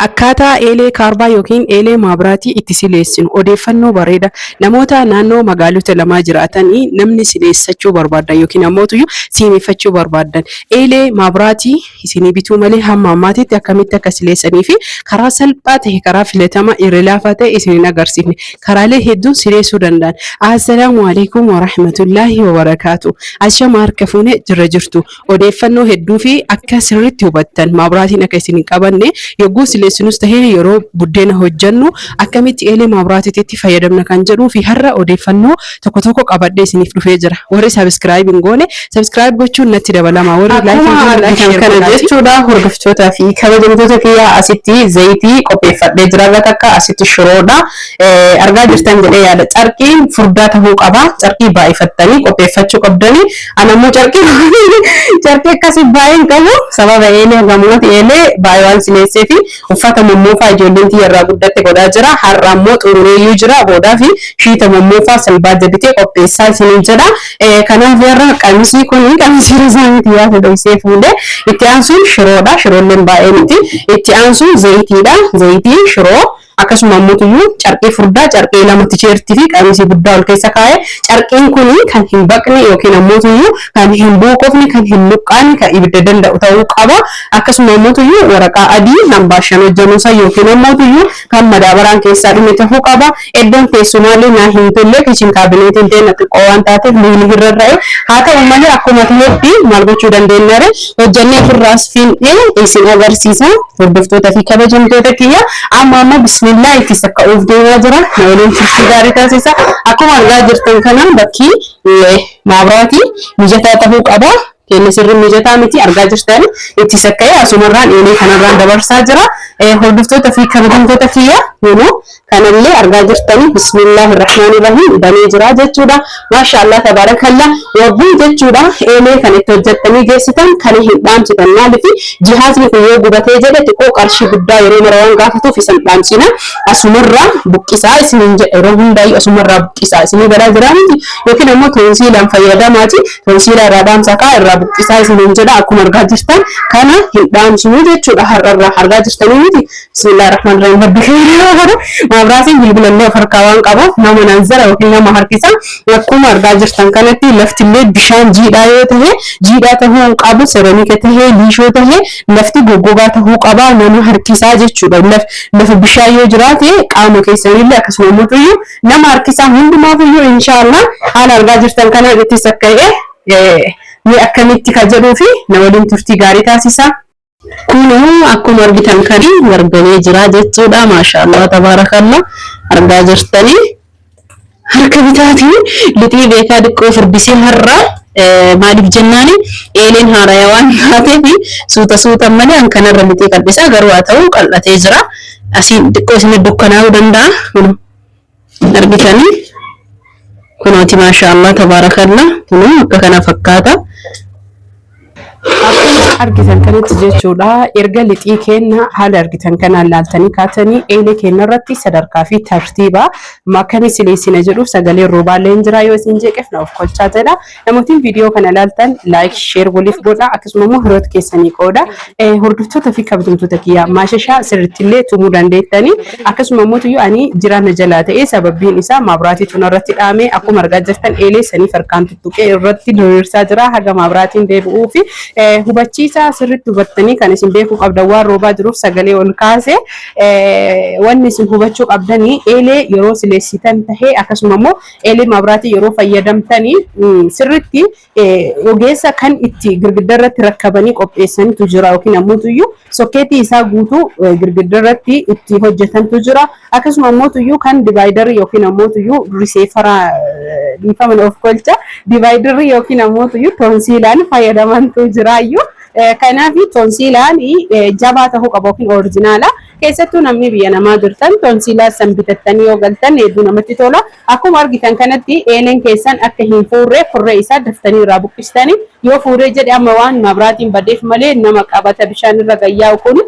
Akkaataa eelee kaarbaa yookiin eelee maabiraatii itti sileessinu odeeffannoo bareeda namoota naannoo magaalota lamaa jiraatanii namni sileessachuu barbaadan yookiin ammootuyyuu siimeffachuu barbaadan eelee maabiraatii isinii bituu malee hamma ammaatitti akkamitti akka sileessanii fi karaa salphaa ta'e karaa filatama irra laafaa ta'e isin hin agarsiifne karaalee hedduun sileessuu danda'an. Assalaamu alaikum warahmatullaahi wabarakaatu. Ashama harka fuune jirra jirtu. Odeeffannoo hedduu fi akka sirriitti hubattan maabraatiin akka isin hin qabanne yogguu sileessinus tahee yeroo buddeena hojjannu akkamitti eelee maabraatiitti fayyadamna kan jedhuu fi har'a odeeffannoo tokko tokko qabadhee isiniif dhufee jira. Warri subscribe hin goone subscribe gochuun natti dabalama. Warri like hin Akkuma goone like argitan share kana godhaati. jechuudha, hordoftootaa fi kabajamtoota kiyyaa, asitti zayitii qopheeffadhee jira, irra takka asitti shiroodha. Argaa jirtan jedhee yaada. Carqiin furdaa tahuu qaba. Carqii baay'ifattanii qopheeffachuu qabdanii. Ana immoo carqii akkasii baay'ee hin qabu. Sababa eelee hagamooti eelee baay'ee waan sileessee fi uffata mummuufaa ijoolleen tiyya irraa guddatte godhaa jira. Har'a ammoo xumureeyyuu jira. Boodaa fi shiita mummuufaa salbaaja bitee qopheessaa isiniin jedha. Kanaaf warra qamisii kun qamisii rizaanii tiyyaa dhoysee fuudhee itti aansuun shiroodha. Shiroolleen baay'ee miti. Itti aansuun zayitiidha. Zayitii, shiroo, akkasuma ammoo carqii furdaa, carqii lama, tisheertii fi qamisii guddaa ol keessa kaa'ee. Carqiin kun kan hin baqne yookiin ammoo kan hin buuqofne, kan hin luqqaane, kan ibidda danda'u ta'uu qaba. Akkasuma ammoo waraqaa adii hambaashaan hojjamuusa yookiin ammoo kan madaabaraan keessaa dhume ta'uu qaba. Iddoon teessumaallee naa hin tolle, kitchen cabinetiin teenya xiqqoo waan taateef luyni hin rarra'e. Haa ta'u malee akkuma ta'etti maal gochuu dandeenyare, hojjannee ofirraas fiinee isin agarsiisa. Hordoftoota fi kabajamtoota kiyya, amma amma bismillaa itti sakka'uuf deemaa jira. Na waliin turtii gaarii taasisa. Akkuma argaa jirtan kana bakki maabraatii mijataa ta'uu qaba. Keenya sirri mijataa miti, argaa jirtan, itti sakka'ee asumarraan eelee kanarraan dabarsaa jira. Hordoftoota fi kabajamtoota kiyya, kunoo kanallee argaa jirtanii, bismillaahi rahmaani rahiim, banee jira jechuudha. Maasha Allah, tabaarakalla. Wagguu jechuudha, eelee kan itti hojjettanii geessitan kana hin dhaamsitan. Maaliif? Jihaasni kun yoo gubatee jedhe xiqqoo qarshii guddaa yeroo mara waan gaafatuuf isan dhaamsina. Asumarraa buqqisaa isiniin jedha, yeroo hundaayyuu asumarraa buqqisaa isinii galaa jira miti? Yookiin ammoo toonsiilaan fayyadamaati, toonsiilaa irraa dhaamsaa kaa irraa buqqisaa isiniin jedha. Akkuma argaa jirtan kana hin dhaamsinu jechuudha har'arraa, argaa jirtanii miti? Bismillah rahmaan rahim. Rabbi keenya godhu. Maabraatiin bilbilallee of harkaa waan qabuuf nama nanzara yookiin nama harkisa. Akkuma argaa jirtan kanatti laftillee bishaan jiidhaa yoo ta'e, jiidhaa ta'uu hin qabu, seramika ta'e, liishoo ta'e, lafti goggogaa ta'uu qaba, nama harkisaa jechuudha. Lafa bishaan yoo jiraate qaama keessanillee akkasuma immoo nama harkisaa. Hundumaafiyyuu inshaallah haala argaa jirtan kanaan itti sakka'ee mee akkamitti ka jedhuu fi na waliin turtii gaarii taasisa. Kunoo akkuma argitan kan wargamee jira jechuudha. Maashaallah, tabaarakallah, argaa jirtanii. Harka bitaatiin lixii beekaa xiqqoo furdisee har'a. Maaliif jennaani, eeleen haaraya waan taateef suuta suuta malee an kanarra lixii qal'isaa, garuu haa ta'u qal'atee jira. Asiin xiqqoo isin dukkanaa'uu danda'a. Argitanii, kunooti, maashaallah, tabaarakallah, kunoo akka kana fakkaata. Akkuma argitan kanatti jechuudha, erga lixii kenna haala argitan kanaan laaltanii kaatanii eelee kenna irratti sadarkaa fi tartiiba akkamii sileessina jedhuuf sagaleen roobaallee hin jira, yoo isin jeeqeef na of kolchaa jedha. Namootiin viidiyoo kana laaltan like, share waliif godha, akkasuma immoo hiriyoota keessanii qooda. Hordoftoota fi kabajamtoota kiyyaa, maashashaa sirrittillee tumuu dandeettanii. Akkasuma immoo tuyyuu ani jiraanna jalaa ta'ee, sababbiin isaa maabraatii tun irratti dhaame. Akkuma argaa jirtan eelee saniif harkaan tuttuqee irratti diriirsaa jira haga maabraatiin deebi'uu fi hubachiisaa sirriitti hubattanii kan isin beekuu qabdan, waan roobaa jiruuf sagalee ol kaase. Wanni isin hubachuu qabdanii, eelee yeroo sileessitan tahee akkasuma immoo eelee maabraatii yeroo fayyadamtanii, sirriitti ogeessa kan itti girgidda irratti rakkabanii qopheessantu jira, yookiin ammoo tuyyuu sokkeetii isaa guutuu girgidda irratti itti hojjetantu jira. Akkasuma ammoo tuyyuu kan dividerii yookiin ammoo tuyyuu receiver, dhiifama of kolcha, dividerii yookiin ammoo tuyyuu toonsiilaan fayyadamantu jiraayyuu. Kanaaf toonsiilaan jabaa ta'uu qaba yookiin original. Keessattuu namni biyya namaa jirtan toonsiilaa san bitattanii yoo galtan hedduu namatti tola. Akkuma argitan kanatti eeleen keessan akka hin fuurre furree isaa daftanii irraa buqqistanii, yoo fuuree jedhe amma waan mabraatiin badeef malee nama qabata. Bishaan irra gayyaa'u kun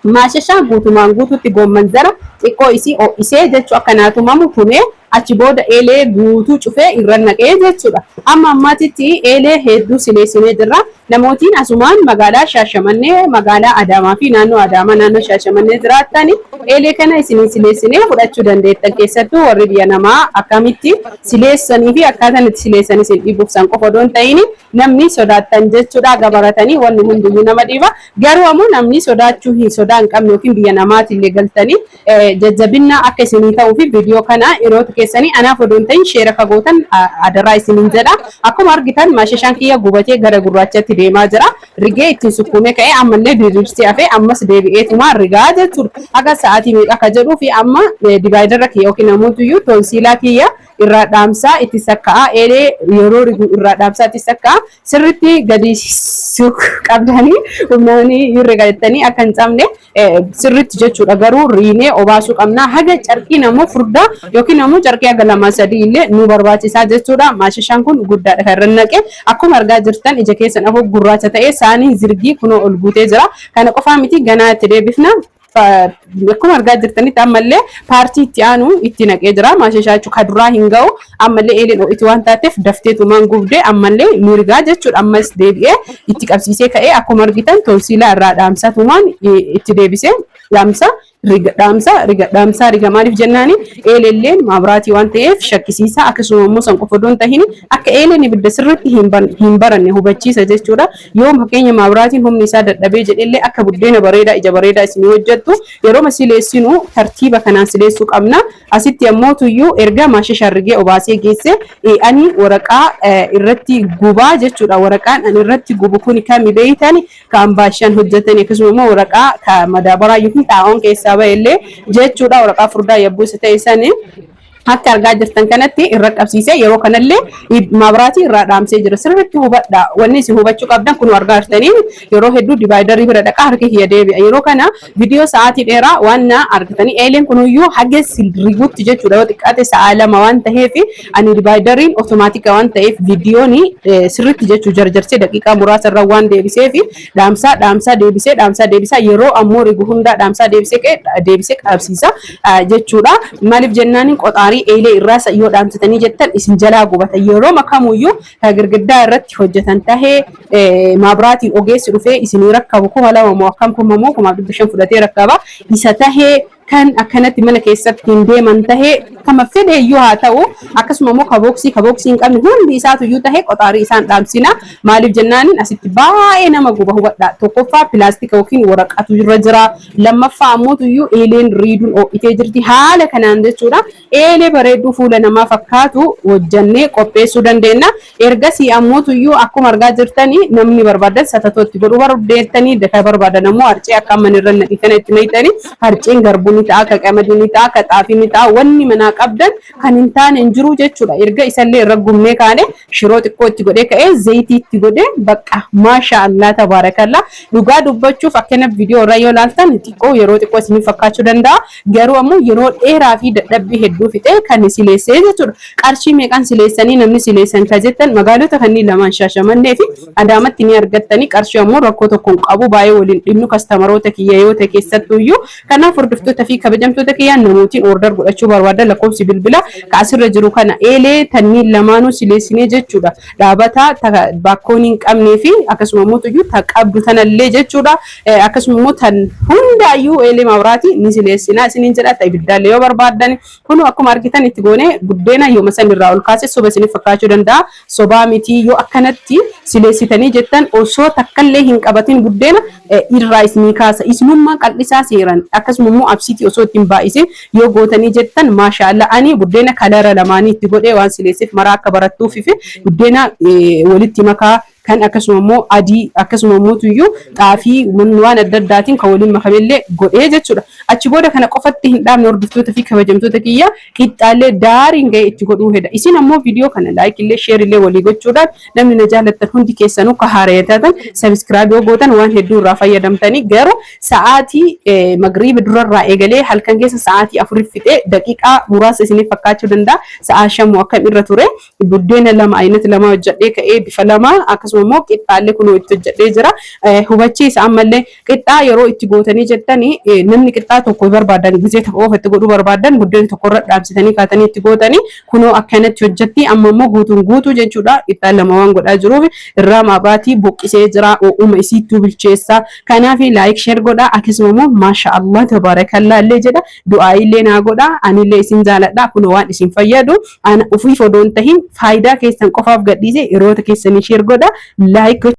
maashashaa guutumaan guututti goomman zara xiqqoo isii ho'isee jechuu akka naa tumamu tumee. Achi booda eelee guutuu cufee irra naqee jechuudha. Amma ammaatitti eelee hedduu sileessinee jirra. Namootiin asumaan magaalaa Shaashamannee, magaalaa Adaamaa fi naannoo Adaamaa naannoo Shaashamannee jiraattan eelee kana isinii sileessinee fudhachuu dandeettan. Keessattuu warri biyya namaa akkamitti sileessanii fi akkaataan itti sileessan isin dhibuuf san qofa odoo hin ta'in namni sodaattan jechuudha. Gabaratanii wanni hundiyyuu nama dhiba. Garuu ammoo namni sodaachuu hin sodaa hin qabne yookiin biyya namaatillee galtanii jajjabinna akka isinii ta'uu fi viidiyoo kana yeroota keessanii anaaf odoo hin ta'in share akka gootan adaraa isiniin jedha. Akkuma argitan maashashaan kiyya gubatee gara gurraachatti deemaa jira. Rigee ittiin sukkuumee ka'ee ammallee diriirsee hafee ammas deebi'eetuma rigaa jechuudha. Haga sa'aatii meeqa akka jedhuu fi amma dividerra kiyya yookiin ammoo toonsiilaa kiyya irraa dhaamsaa itti sakka'aa, eelee yeroo rigu irraa dhaamsaa itti sakka'aa, sirritti gadi suk qabdanii humnaanii hin jettanii akka hin cabne sirritti jechuudha. Garuu riinee obaasuu qabna. Haga carqiin ammoo furdaa yookiin ammoo carqii haga lama sadii illee nu barbaachisaa jechuudha. Maashishaan kun guddaadha kan irra naqe. Akkuma argaa jirtan ija keessan afur gurraacha ta'ee saaniin zirgii kunoo ol guutee jira. Kana qofaa miti, ganaa itti deebifna. Akkuma argaa jirtanitti ammallee paartii itti aanu itti naqee jira. Maashishaa jechuun ka duraa hin ga'u. Ammallee eeleen ho'itu waan taateef dafteetumaan gubdee ammallee mirgaa jechuudha. Ammas deebi'ee itti qabsiisee ka'ee akkuma argitan toonsiilaa irraa dhaamsatumaan itti deebisee dhaamsa, riga, dhaamsa, riga, dhaamsaa, riga. Maaliif jennaani, eelelleen maabraatii waan ta'eef shakkisiisa. Akkasuma immoo san qofa odoo hin tahin akka eeleen ibidda sirriitti hin baranne hubachiisa jechuudha. Yoo fakkeenya maabraatiin humni isaa dadhabee jedhellee akka buddeena bareedaa, ija bareedaa isinii hojjettu yeroo sileessinu tartiiba kanaan sileessuu qabna. Asitti ammoo tuyyuu erga maashishaan rigee obaasee geesse ani waraqaa irratti gubaa jechuudha. Waraqaan ani irratti gubu kun kami beeytani? Ka ambaashaan hojjetani, akkasuma immoo waraqaa ka madaabaraa yookiin xaa'oon keessaa ba'e illee jechuudha. Waraqaa furdaa yabbuu isa ta'e sani akka argaa jirtan kanatti irra qabsiisee yeroo kanallee maabraatii irraa dhaamsee jira. Sirriitti hubadha. Wanni isin hubachuu qabdan kun argaa jirtanii yeroo hedduu dividerii bira dhaqaa harki kiyya deebi'a. Yeroo kana viidiyoo sa'aatii dheeraa waan na argatanii eeleen kunuyyuu haga rigutti jechuudha. Yoo xiqqaate sa'a 2 waan ta'eef, ani divideriin otomaatika waan ta'eef viidiyoon sirriitti jechuu jarjarsee daqiiqaa muraasa irra waan deebisee fi dhaamsaa, dhaamsaa, deebisee, dhaamsaa, deebisaa, yeroo ammoo rigu hundaa dhaamsaa, deebisee, deebisee qabsiisa jechuudha. Maaliif jennaaniin, qoxaarii eelee irraa yoo dhaamsitanii jettan isin jalaa gubata. Yeroo makamuyyuu girgiddaa irratti hojjetan tahee maabraatiin ogeessi dhufee isinii rakkabu 2000 moo akkam, 1500 fudhatee rakkaba isa tahee, kan akkanatti mana keessatti hin deeman tahee, kama fedhe iyyuu haa ta'u, akkasuma immoo ka booksii hin qabne hundi isaatu iyyuu tahee qoxaarii isaan dhaamsina. Maaliif jennaaniin, asitti baay'ee nama guba, hubadhaa. Tokkoffaa pilaastika yookiin waraqatu irra jira, lammaffaa ammoo iyyuu eeleen riiduun ho'itee jirti. Haala kanaan jechuudha eelee bareedduu fuula namaa fakkaatu hojjannee qopheessuu dandeenya. Ergasii ammoo iyyuu akkuma argaa jirtanii namni barbaadan satatoo itti godhuu barbaadanii, daka barbaadan ammoo harcee akka amma irra naqi kana itti naqxanii, harceen garbuu ni ta'a, ka qamadii ni ta'a, ka xaafii ni ta'a, wanni manaa qabdan kan hin taane hin jiru jechuudha. Erga isallee irra gubnee kaane shiroo xiqqoo itti godhee ka'ee zayitii itti godhee, bakka maasha Allah tabaarakallaa. Dhugaa dubbachuuf akkana viidiyoo irraa yoo ilaaltan xiqqoo yeroo xiqqoo isiniif fakkaachuu danda'a. Garuu ammoo yeroo dheeraa fi dadhabbii hedduu fixee kan sileessee jechuudha. Qarshii meeqaan sileessanii namni sileessan ka jettan, magaalota kanneen lamaan Shaashamannee fi Adaamatti ni argattanii. Qarshii ammoo rakkoo tokko hin qabu, baay'ee waliin dhibnu customeroota kiyya yoo ta'e keessattuyyuu. Kanaaf hordoftoota fi kabajamtoota kiyyaa, namootiin order godhachuu barbaadan lakkoofsi bilbilaa ka asirra jiru kana. Eelee tanniin lamaanuu sileessinee jechuudha. Dhaabata baakkoon hin qabnee fi akkasuma immoo tuyyuu ta qabdu tanallee jechuudha. Akkasuma immoo tan hundaayyuu eelee mabraatii ni sileessinaa isiniin jedha. Ta ibiddaallee yoo barbaaddan kun akkuma argitan itti goonee buddeena yooma san irraa ol kaase soba isiniif fakkaachuu danda'a. Sobaa miti, yoo akkanatti sileessitanii jettan osoo takkallee hin qabatin buddeena irraa isinii kaasa. Isinummaa qal'isaa seeran, akkasuma immoo absiitii osoo ittiin baay'isin yoo gootanii jettan, maashaallah. Ani buddeena colora lamaanii itti godhee waan sileesseef maraa akka barattuufi fi buddeena walitti makaa kan akkasuma immoo adii, akkasuma immoo tuyyuu xaafii waan adda addaatiin kan waliin makamellee godhee jechuudha. Achi booda kana qofatti hin dhaabne, hordoftoota fi kabajamtoota kiyya, qixxaallee daariin ga'e itti godhuu heda. Isin ammoo viidiyoo kana like illee, share illee walii gochuudhaan, namni na jaallattan hundi keessanuu ka haaraya taatan subscribe yoo gootan waan hedduu irraa fayyadamtanii. Garuu sa'aatii magriiba durarraa eegalee halkan keessa sa'aatii 4 fixee daqiiqaa muraasa isiniif fakkaachuu danda'a. Sa'aa 5 akkam irra ture, buddeena lama, aynati lama hojjedhee ka'ee bifa lama akkasuma Akkasuma immoo qixxaallee kunoo itti hojjedhee jira. Hubachiisa ammallee, qixxaa yeroo itti gootanii jettanii, namni qixxaa tokko barbaadan, gizee tokko qofa itti godhuu barbaadan, buddeena tokko irra dhaamsitanii kaatanii itti gootanii kunoo akkanatti hojjetti. Amma immoo guutuun guutuu jechuudha. Qixxaa lama waan godhaa jiruuf irraa maabraatii buqqisee jira. Uuma isiittuu bilcheessa. Kanaaf like, share godha. Akkasuma immoo maasha Allah, tabaarakallaa illee jedha. Du'aa illee naa godha. Anillee isin jaaladha. Kunoo waan isin fayyadu ana ufiif odoo hin tahin faayidaa keessan qofaaf gadhiise, yeroota keessanii share godha, like.